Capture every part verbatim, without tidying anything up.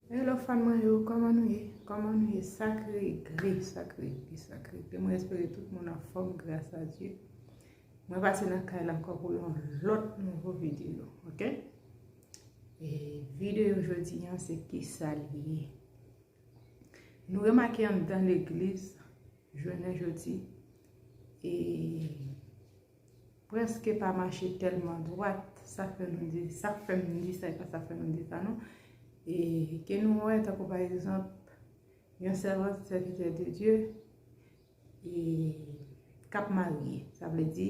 Hello fan mwen yo, kòman nou ye? Kòman nou ye? Sa k regle, sa k regle, sa k regle. Mwen espere tout moun anfòm, gras a Dye. Mwen pase nan kay la ankò pou yon lòt nouvo videyo, oke? E videyo jodi an, se kisa l ye? Nou remake anndan legliz, jounen jodi, e prèske pa mache tèlman dwat, sa fè nou di, sa fè m di sa, e pa sa fè nou di sa non. E ke nou wè, tankou pa egzanp, yon sèvant, sèvitè de Dye, e k ap marye, sa vle di,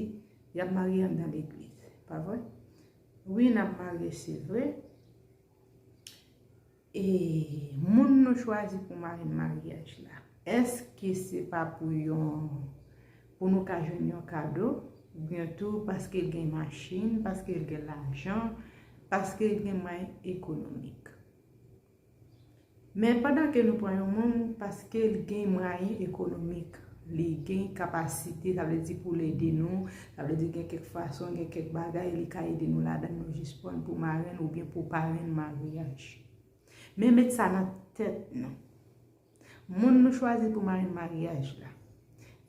y ap marye anndan legliz, pa vre? Wi, n ap marye, se vre. E moun nou chwazi pou marenn maryaj la, èske se pa pou yon, pou nou ka jwenn yon kado, oubyen tou paske l gen machin, paske l gen lajan, paske l gen mwayen ekonomik? Men pandan ke nou pran yon moun paske l gen mwayen ekonomik, li gen kapasite, sa vle di pou l ede nou, sa vle di gen kèk fason, gen kèk bagay li ka ede nou ladan, nou jis pran l pou marenn oubyen pou parenn maryaj. Men met sa nan tèt nou. Moun nou chwazi pou marenn maryaj la,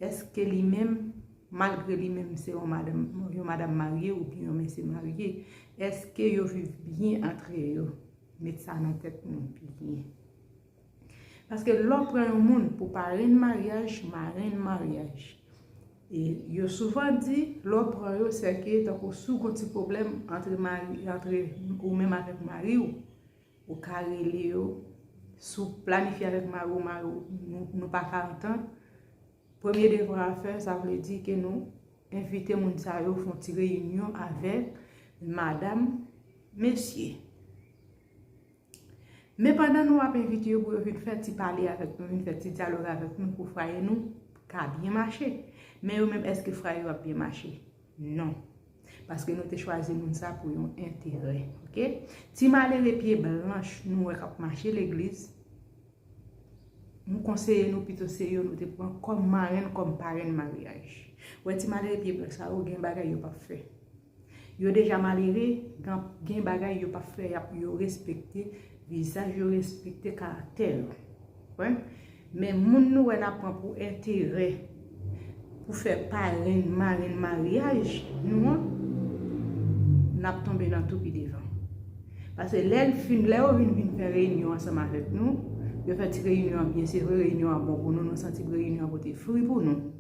èske li menm, malgre li menm se yon madanm, yon madanm marye oubyen yon mesye marye, èske yo viv byen antre yo? Met sa nan tèt nou byen. Paske lè w pran yon moun pou parenn maryaj, marenn maryaj, e yo souvan di, lè w pran yo, sèke tankou si w gon ti pwoblèm antre mari, antre ou menm avèk mari w, ou ka rele yo. Si w planifye avèk mari w, mari w, nou, nou pa ka antann, premye devwa a fè, sa vle di ke nou envite moun sa yo fè yon ti reyinyon avèk madanm, mesye. Men pandan nou ap envite yo pou yo vin fè ti pale avèk nou, vin fè ti dyalòg avèk nou pou fwaye nou ka byen mache. Men yo menm, èske fwaye yo ap byen mache? Non. Paske nou te chwazi moun sa pou yon enterè, oke? Ti malere pye blanch nou wè k ap mache legliz, m konseye nou pito se yo nou te pran kòm marenn, kòm parenn maryaj. Wè ti malere pye blanch sa yo, gen bagay yo p ap fè. Yo deja malere, gen, gen bagay yo p ap fè, y ap, yo respekte vizaj, yo respekte karaktè yo. Wè? Men moun nou wè n ap pran pou enterè, pou fè parenn, marenn maryaj nou an, n ap tonbe nan tou pi devan. Paske lè l fin, lè yo vin, vin fè reyinyon ansanm avèk nou, yo fè ti reyinyon an byen, se vre reyinyon an bon pou nou, nou santi reyinyon an pote fri pou nou.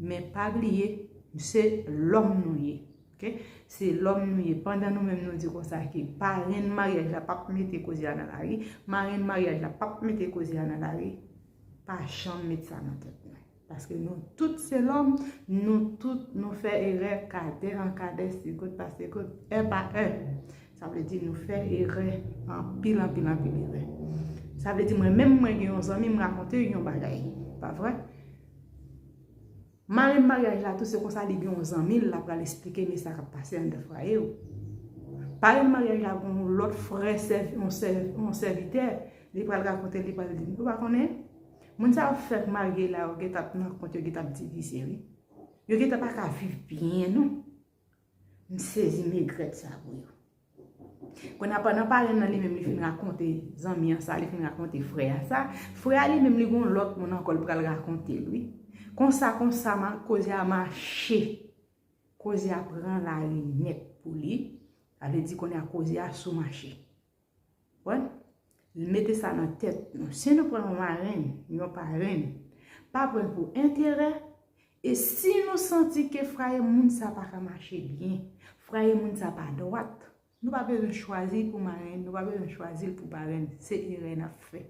Men pa bliye, se lòm nou ye. Oke? Se lòm nou ye. Pandan nou menm nou di konsa ke parenn maryaj la p ap mete koze a nan lari, marenn maryaj la p ap mete koze a nan lari, pa janm met sa nan tèt nou. Paske nou tout se lòm, nou tout nou fè erè, kadè an kadè, sigout pa sigout, è pa è. Sa vle di nou fè erè, anpil, anpil, anpil erè. Sa vle di mwen menm mwen gen yon zanmi, m rakonte yon bagay, pa vre? Marenn maryaj la tou se konsa li gen yon zanmi l, l ap pral esplike men sa k ap pase anndan fwaye w. Parenn maryaj la gen yon lòt frè, sèv, yon sèv, yon sèvitè, li pral rakonte l, li pral di l, ou pa konnen? Moun sa yo fèk marye la, yo gentan ap nan kont, yo gentan ap divize wi. Yo gentan pa ka viv byen non. M sezi, m regrèt sa pou yo. Kounye a pandan parenn nan li menm li fin rakonte zanmi an sa, li fin rakonte frè a sa, frè a li menm li gon lòt moun ankò l pral rakonte l wi. Konsa konsa koze a mache. Koze a pran lari nèt pou li. Sa vle di kounye a koze a sou mache. Konprann? Mete sa nan tèt nou. Si nou pran yon marenn, yon parenn, pa pran l pou enterè. E si nou santi ke fwaye moun sa pa ka mache byen, fwaye moun sa pa dwat, nou pa bezwen chwazi l pou marenn, nou pa bezwen chwazi l pou parenn. Se erè n ap fè.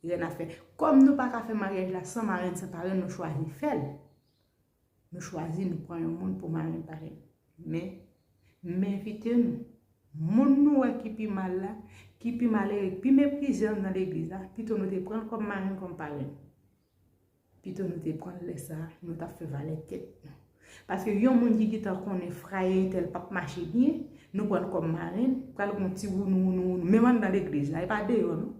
Erè n ap fè. Kòm nou pa ka fè maryaj la san marenn, san parenn, nou chwazi fè l. Nou chwazi, nou pran yon moun pou marenn parenn. Men, m envite nou, moun nou wè ki pi mal la, ki pi malere, ki meprize anndan legliz la, pito nou te pran l kòm marenn, kòm parenn. Pito nou te pran l lè sa a, nou t ap fè valè tèt nou. Paske yon moun ki gentan konnen fwaye entèl p ap mache byen, nou pran l kòm marenn, pral gon ti wounou, wounou, wounou, menm anndan legliz la, e pa deyò non.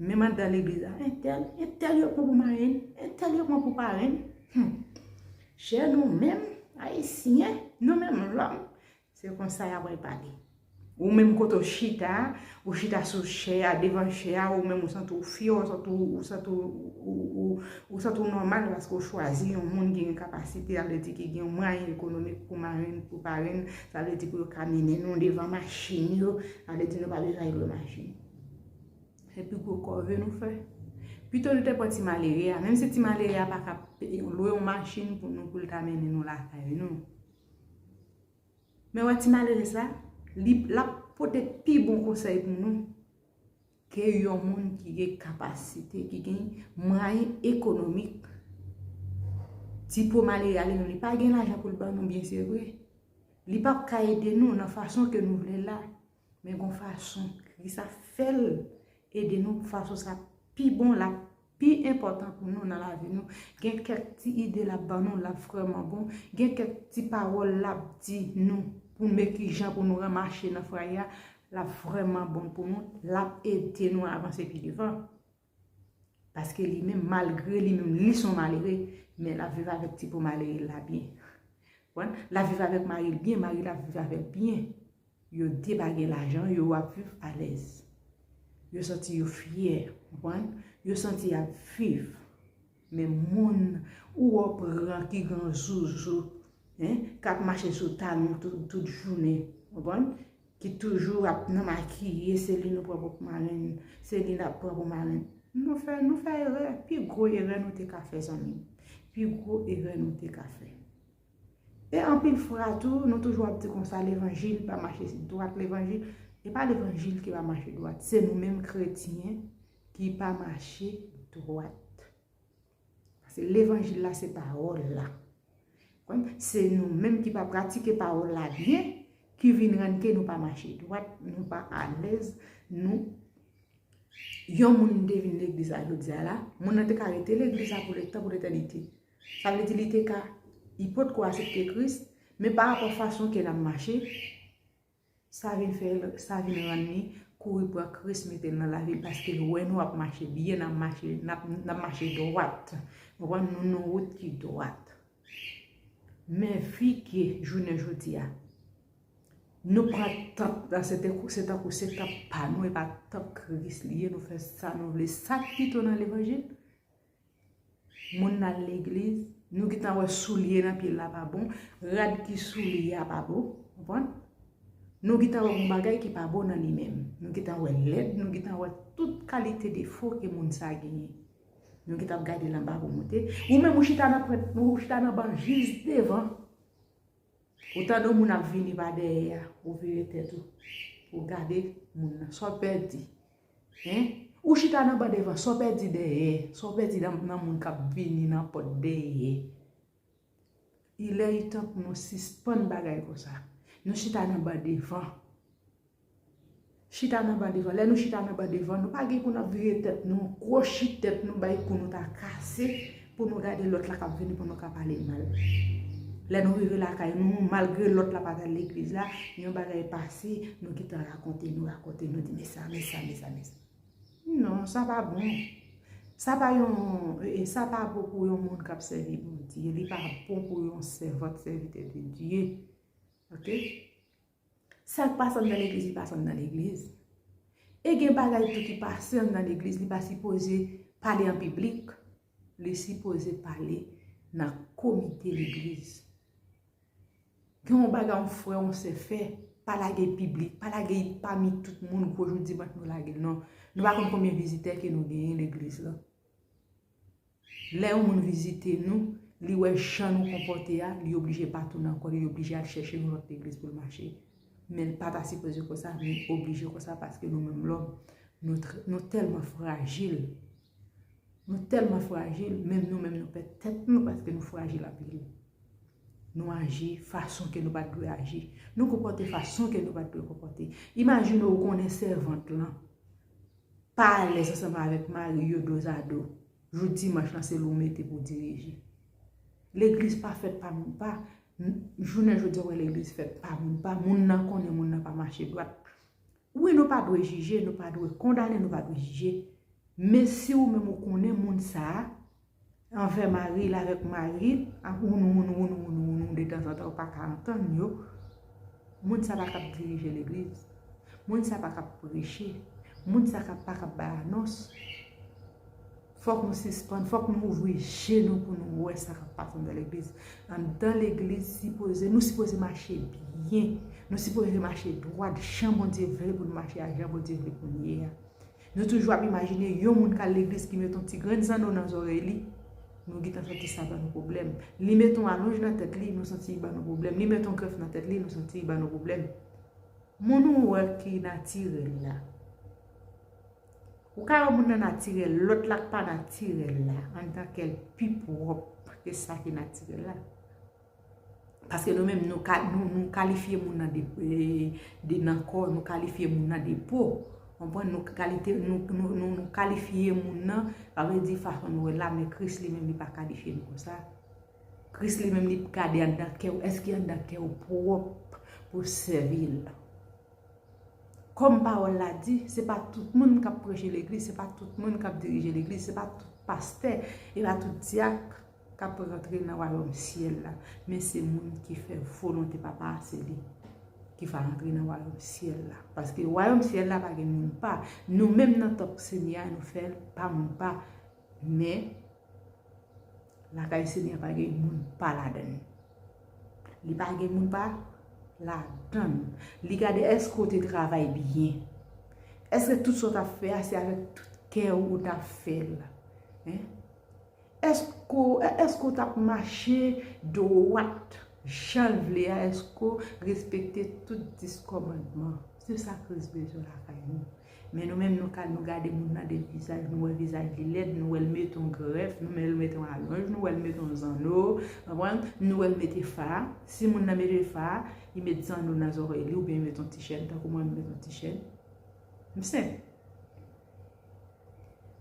Menm anndan legliz la, entèl, entèl yo pran pou marenn, entèl yo pran pou parenn. Hmm. Chè nou menm, ayisyen, nou menm lòm, se konsa y ap pale. Ou menm kote w chita, ou chita sou chè a, devan chè a, ou menm ou santi w fyè, ou santi w, ou santi w, ou, ou, ou santi w nòmal paske w chwazi yon moun ki gen kapasite, sa vle di ki gen yon mwayen ekonomik pou marenn, pou parenn, sa vle di pou yo ka mennen nou devan machin yo, sa vle di nou pa bezwen lwe machin. Se pi gwo kòve nou fè. Pito nou te pran ti malere a, menm si ti malere a pa ka pe-, lwe yon machin pou nou, pou l ta mennen nou lakay nou. Men wè ti malere sa, li, l ap pote pi bon konsèy pou nou ke yon moun ki gen kapasite, ki gen mwayen ekonomik. Ti po malere a li menm, li pa gen lajan pou l ban nou, byen se vre. Li p ap ka ede nou nan fason ke nou vle la. Men gon fason, Kris ap fè l ede nou fason sa pi bon, l ap pi enpòtan pou nou nan lavi nou. Gen kèk ti ide l ap ban nou, l ap vrèman bon. Gen kèk ti pawòl l ap di nou pou men kijan pou nou remache nan fwaye a, l ap vrèman bon pou nou, l ap ede nou avanse pi devan. Paske li menm, malgre li menm, li se yon malere, men l ap viv avèk ti po malere l la byen. Konprann? L ap viv avèk mari l byen, mari l ap viv avè l byen. Yo de pa gen lajan, yo ap viv alèz. Yo santi yo fyè, konprann? Yo santi y ap viv. Men moun ou wè w pran ki gran zouzou, en, k ap mache sou talon tout, tout jounen, konprann? Ki toujou ap nan makiye, se li nou pran pou marenn, se li n ap pran pou marenn. Nou fè, nou fè erè, pi gwo erè nou te ka fè, zanmi m. Pi gwo erè nou te ka fè. E anpil fwa tou, nou toujou ap di konsa, levanjil pa mache dwat, levanjil, e pa levanjil ki pa mache dwat, se nou menm kretyen ki pa mache dwat. Paske levanjil la se pawòl la. Konprann? Se nou menm ki pa pratike pawòl la byen, ki vin rann ke nou pa mache dwat, nou pa alèz, nou, yon moun te vin legliz la jodi a la, moun nan te ka rete legliz la pou letan, pou letènite. Sa vle di li te ka, li potko aksepte Kris, men pa rapò fason ke n ap mache, sa vin fè, sa vin rann li kouri pran Kris mete l nan lavi l, paske l wè nou ap mache byen, n ap mache, n ap, n ap mache dwat. Konprann? Nou nan wout ki dwat. Men vi ke jounen jodi a, nou pran tanp la, se tankou, se tankou se tanp pa nou, e pa tanp Kris li ye, nou fè sa nou vle. Sa k pito nan levanjil? Moun nan legliz, nou gentan wè soulye nan pye l la pa bon, rad ki sou li a pa bon, konprann? Nou gentan wè yon bagay ki pa bon nan li menm. Nou gentan wè lèd, nou gentan wè tout kalite defo ke moun sa genyen. Nou gentan ap gade l anba pou monte. Ou menm ou chita nan pwent, ou chita nan ban jis devan. Ou tande yon moun ap vini pa dèyè a, ou vire tèt ou pou w gade moun nan. Sa w pèdi? Hein? Ou chita nan ban devan, sa w pèdi dèyè? Sa w pèdi nan, nan moun k ap vini nan pòt dèyè? Il est temps pou nou sispann bagay konsa. Nou chita nan ban devan. Chita nan ban devan. Lè nou chita nan ban devan, nou pa gen pou n ap vire tèt nou, kwochi tèt nou, bay kou nou ta kase, pou nou gade lòt la k ap vini pou nou ka pale mal. Lè nou rive lakay nou, malgre lòt la pa t al legliz la, yon bagay pase, nou gentan rakonte, nou rakonte, nou di, men sa, men sa, men sa, men sa. Non, sa pa bon. Sa pa yon, e, e, sa pa bon pou yon moun k ap sèvi Bondye. Li pa bon pou yon sèvant, sèvitè de Dye. Oke? Sa k pase anndan legliz, li pase anndan legliz. E gen bagay tou ki pase anndan legliz, li pa sipoze pale an piblik. Li sipoze pale nan komite legliz. Gen yon bagay yon frè, yon sè fè, pa lage piblik, pa lage pami tout moun gwo jou dimanch nou lage l, non. Nou pa konn konbyen vizitè ke nou genyen legliz la. Lè yon moun vizite nou, li wè jan nou konpòte a, li oblije pa tounen ankò, li oblije al chèche yon lòt legliz pou l mache. Men l pa ta sipoze konsa, men l oblije konsa paske nou menm lòm, nou tr-, nou tèlman frajil. Nou tèlman frajil, menm nou menm nou pèd tèt nou paske nou frajil anpil. Nou aji fason ke nou pa t dwe aji. Nou konpòte fason ke nou pa t dwe konpòte. Imajine w konnen sèvant lan pa alèz ansanm avèk mari yo dozado. Jou dimanch lan se li w mete pou dirije. Legliz pa fèt pa moun pa. N-, jounen jodi a, w wè legliz fèt pa moun pa. Moun nan konnen moun nan pa mache dwat. Wi, nou pa dwe jije, nou pa dwe kondane, nou pa dwe jije. Men si ou menm ou konnen moun sa a, anvè mari l avèk mari l, ap wounou, wounou, wounou, wounou, wounou, detanzantan, ou pa ka antann yo, moun sa pa kab dirije legliz. Moun sa pa kab preche. Moun sa ka pa kab bay anons. Fòk nou sispann, fòk nou ouvri je nou pou nou wè sa k ap pase anndan legliz. Anndan legliz, sipoze, nou sipoze mache byen. Nou sipoze mache dwat, jan Bondye vle pou nou mache a, jan Bondye vle pou nou ye a. Nou toujou ap imajine yon moun k al legliz ki met yon ti grenn zanno nan zòrèy li, nou gentan santi sa ban nou pwoblèm. Li met yon alonj nan tèt li, nou santi li ban nou pwoblèm. Li met yon grèf nan tèt li, nou santi li ban nou pwoblèm. Moun ou wè ki natirèl la. Ou ka wè moun nan natirèl, lòt la k pa natirèl la, anndan kè l pi pwòp ke sa ki natirèl la. Paske nou menm, nou, ka, nou, nou kalifye moun nan de, eh, de nan kò, nou kalifye moun nan de po. Konprann? Nou, kalite, nou, nou, nou, nou kalifye moun nan, sa vle di fason nou wè l la, men Kris li menm, li pa kalifye nou konsa. Kris li menm, li gade anndan kè w, èske anndan kè w pwòp pou sèvi l. Kòm pawòl la di, se pa tout moun k ap preche legliz, se pa tout moun k ap dirije legliz, se pa tout pastè, e pa tout dyak k ap rantre nan wayòm syèl la. Men se moun ki fè volonte Papa a, se li ki va rantre nan wayòm syèl la. Paske wayòm syèl la pa gen moun pa. Nou menm nan tanp Senyè a, nou fè l pa moun pa. Men, lakay Senyè a pa gen moun pa ladan l. Li pa gen moun pa ladan l. Li gade èske w te travay byen. Èske tout sa w t ap fè a, se avèk tout kè w ou t ap fè l? Hein? Èske, èske w t ap mache dwat jan l vle a? Èske w respekte tout dis kòmandman? Se sa Kris bezwen lakay nou. Men nou menm, nou ka, nou gade moun nan de vizaj, nou wè vizaj li lèd, nou wè l mete yon grèf, nou wè l mete yon alonj, nou wè l mete yon zanno, konprann? Nou wè l mete fa. Si moun nan mete fa, li met zanno nan zòrèy li, oubyen li met yon ti chèn, tankou mwen, m met yon ti chèn. M senp.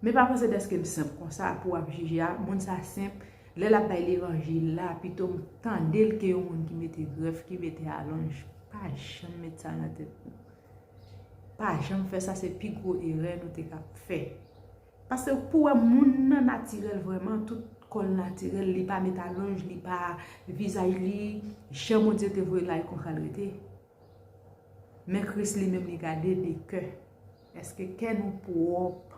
Men pa panse dèske m senp konsa pou w ap jije a, moun sa senp, lè l ap bay levanjil la, pito m tande l ke yon moun ki mete grèf, ki mete alonj. Pa janm met sa nan tèt nou. Pa janm fè sa, se pi gwo erè nou te kab fè. Paske pou w wè moun nan natirèl vrèman, tout kò l natirèl, li pa met alonj, li pa, vizaj li, jan Bondye te voye l la, e konsa l rete. Men Kris li menm, li gade de kè. Èske kè nou pwòp?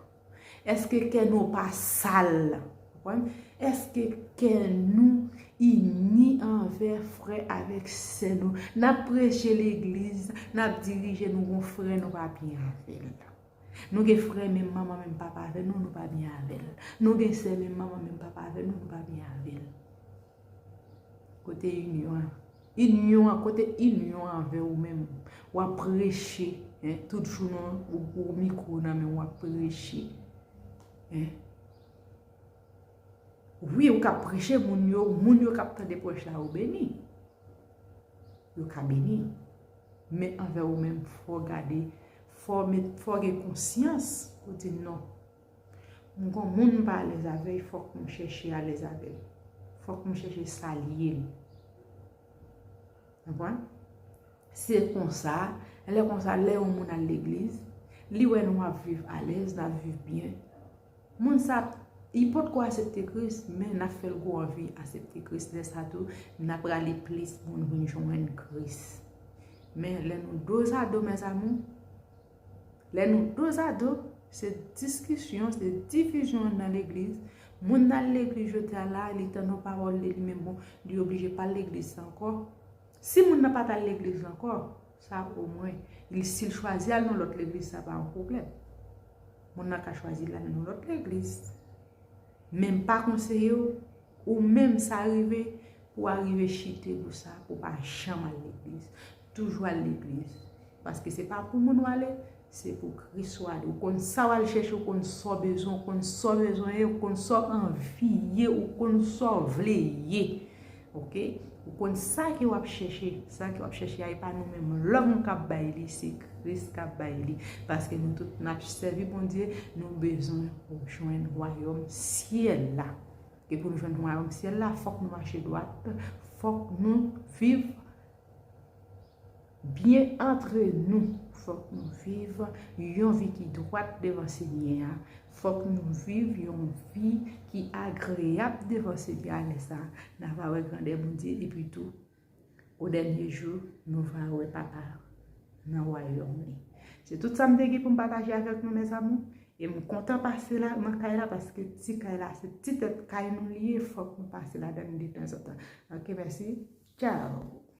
Èske kè nou pa sal? Konprann? Èske kè nou ini anvè frè avèk sè nou? N ap preche legliz, n ap dirije, nou gon frè nou pa byen avè l. Nou gen frè menm manman, menm papa avè nou, nou pa byen avè l. Nou gen sè menm manman, menm papa avè nou, nou pa byen avè l. Kote inyon an? Inyon an, kote inyon an avè ou menm? W ap preche, hein, tout jou nan, ou, ou mikwo nan men w, w ap preche. Hein? Wi, ou ka preche, moun yo, moun yo k ap tande prèch la yo beni. Yo ka beni. Men anvè ou menm, fò w gade, fò w met, fò w gen konsyans, ou di non. M gon moun m pa alèz avè l, fòk m chèche alèz avè l. Fòk m chèche salye l. Konprann? Se konsa, lè konsa, lè yon moun al legliz, li wè nou ap viv alèz, n ap viv byen. Moun sa, li potko aksepte Kris, men n ap fè l gwo anvi aksepte Kris. Lè sa tou, n ap rale plis moun vin jwenn Kris. Men lè nou dozado, mes amours, lè nou dozado, se diskisyon, se divizyon nan legliz. Moun nan legliz jodi a la, li tann yon pawòl, li di, men bon, li oblije pa al legliz sa ankò. Si moun nan pa t al legliz ankò, sa omwen, li, si l chwazi al nan lòt legliz, sa pa yon pwoblèm. Moun nan ka chwazi l al nan lòt legliz. Men m pa konseye w, ou menm sa rive, pou w arive chite pou sa, pou w pa janm al legliz. Toujou al legliz. Paske se pa pou moun w ale, se pou Kris w ale. Ou konn sa w al chèche, ou konn sa w bezwen, ou konn sa w bezwen ye, ou konn sa w anvi ye, ou konn sa w vle ye. Oke? Ou konn sa ke w ap chèche. Sa ke w ap chèche a, e pa nou menm lòm k ap bay li, se Kris k ap bay li. Paske nou tout n ap sèvi Bondye, nou bezwen jwenn wayòm syèl la. E pou nou jwenn wayòm syèl la, fòk nou mache dwat, fòk nou viv byen antre nou, fòk nou viv yon vi ki dwat devan Senyè a, fòk nou viv yon vi ki agreyab devan Senyè a. Lè sa a, n a va wè grandè Bondye, epi tou, o dènye jou, nou va wè Papa nan wayòm li. Se tout sa m te gen pou m pataje avèk nou, mes amours. E m kontan pase la nan kay la, paske ti kay la se ti tèt kay nou li ye, fòk nou pase ladan li detanzantan. Ok, mèsi. Tchao.